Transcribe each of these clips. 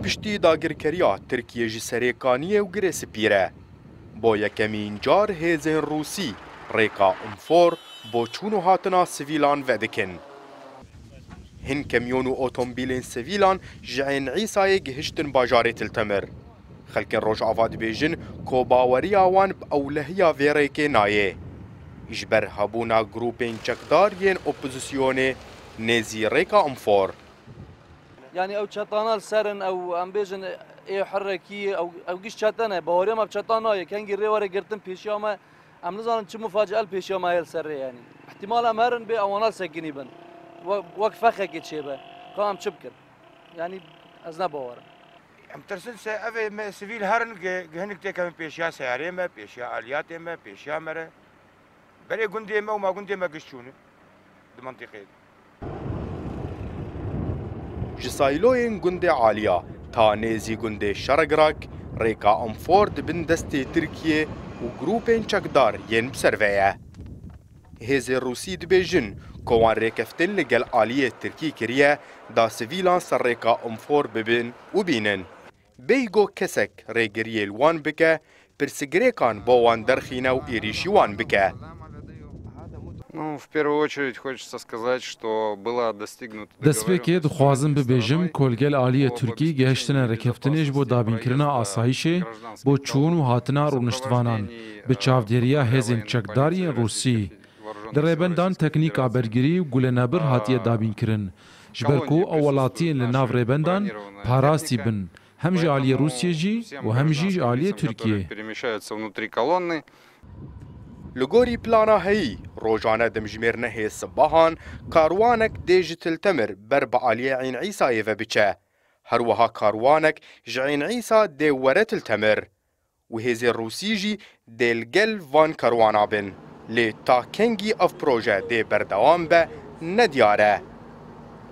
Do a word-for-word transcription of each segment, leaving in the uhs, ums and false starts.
Piştî dagirkeriya Tirkiyê ji Serê Kaniyê û Girê Spî re, bo yekemîn car hêzên Rûsî rêka Umfor bo çûn û hatina sivîlan vedikin. Hin kemyon û otomobîlên sivîlan ji Eyn Îsayê gihiştin bajarê Til Temir. Xelkên Rojava dibêjin ku baweriya wan bi ewlehiya vê rêkê nayê. Ji ber hebûna grûpên çekdar yên opozisyonê nêzî rêka Umfor. Yanî ew çetana li ser in, ew em bêjin ê hirekî, ew, ew giş çete ne. Baweriya me bi çetan nayê. Kengî rê were girtin pêşiya me, em nizanin çi mufacia li pêşiya me heye li ser rê yanî. Îhtimal em herin bê ewana li sekinî bin. We-, wek fexekê çêbe. Ka em çi bikin? Yanî ez ne bawer im. Em tirsin se ev ê me sivîl herin gi-, gi hinik têkevin pêşiya seyarê me, pêşiya aliyatê me, pêşiya me re. Berê gundê me û ma gundê me giş çûne di mentiqê de. Ji sayloyên gundê Aliya ta nêzî gundê Şeregrak, rêka Umfor di bin destê Tirkiyê û grûpên çekdar yên bi ser ve ye. Hêzên Rûsî dibêjin ku wan rêkeftin li gel aliyê Tirkî kiriye, da sivîlan ser rêka Umfor bibin û bînin. Bêyî ku kesek rêgiriyê li wan bike, pirsgirêkan bo wan derxîne û êrîşî wan bike. Ну, в первую очередь хочется сказать, что было достигнуto Destpêkê dixwazim bibêjim ku li gel aliyê Tirkî gihiştine rêkeftinê ji bo dabînkirina asayîşê, bo çûn û hatina rûniştvanan, bi çavdêriya hêzên çekdar yên Rûsî. Di rêbendan teknîka bergirî û gulenebir hatiye dabînkirin, ji ber ku ew welatiyên li nav rêbendan parastî bin, hem ji aliyê Rûsiyê jî û hem jî ji aliyê Tirkiyê. Перемещаются внутри колонны. Li gorî plana heyî, rojane dimjimêr nehê sibahan karwanek dê ji Til Temir ber bi aliyê Eyn Îsayê ve biçe. Her wiha karwanek ji Eyn Îsa dê were Til Temir. Û hêzên Rûsî jî dê li gel van karwana bin. Lê ta kengî ev proje dê berdewam be, ne diyar e.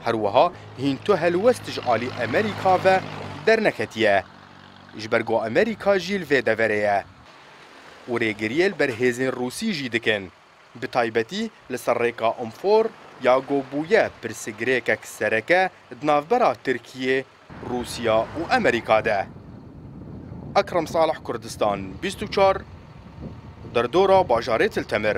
Her wiha hîn tu helwest ji alî Amerîka ve derneketiye. Ji ber ku Amerîka jî li vê deverê ye. Û rêgiriyê li ber hêzên Rûsî jî dikin. Bi taybetî li ser rêka Umfor ya ku bûye pirsgirêkek sereke di navbera Tirkiyê, Rûsya û Amerîka de. Ekrem Salih, Kurdistan bîst û çar, derdora bajarê Til Temir.